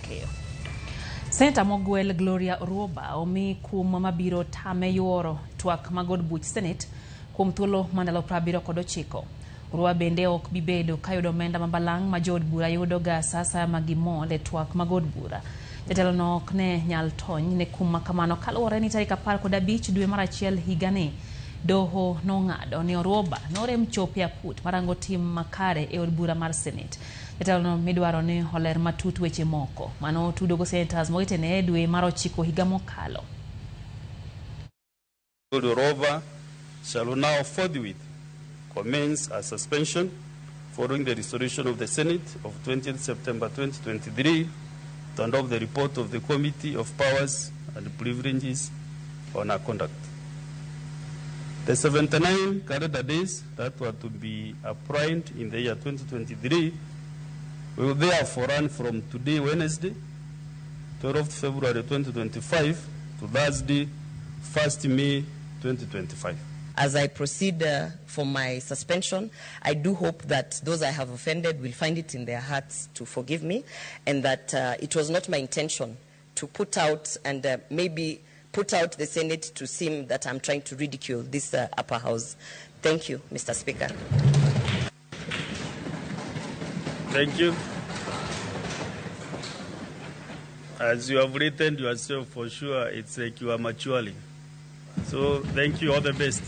keyo. Seneta mogwel Gloria Orwoba omi kum mabiro tame yuoro twak mag od buch Senate kuom thuolo ma ndalo 79. Orwoba bende ok bi bedo kayudo omenda ma balang' ma jood bura yudo ga sa asaya ma gimol e twak mag od bura. Jatelo no ok ne nyal tony ne kum ma kamano kaluwore ni tarik 15 dwe mar achiel higani doho nong'ado ni Orwoba norem chopo e aput marango tim makare e od bura mar Senate. Jatelono midwaro ni oler matut weche moko mano otudo go senators mowetene e dwe mar ochiko higa mokalo. Orwoba shall now forthwith commence a suspension following the resolution of the Senate of 20th September 2023 to adopt the report of the Committee of Powers and Privileges on her conduct. The 79 calendar days that were to be applied in the year 2023 will therefore run from today, Wednesday, 12th February 2025, to Thursday, 1st May 2025. As I proceed for my suspension, I do hope that those I have offended will find it in their hearts to forgive me, and that it was not my intention to put out and maybe put out the Senate to seem that I'm trying to ridicule this upper house. Thank you, Mr. Speaker. Thank you. As you have written yourself, for sure, it's like you are maturing. So thank you, all the best.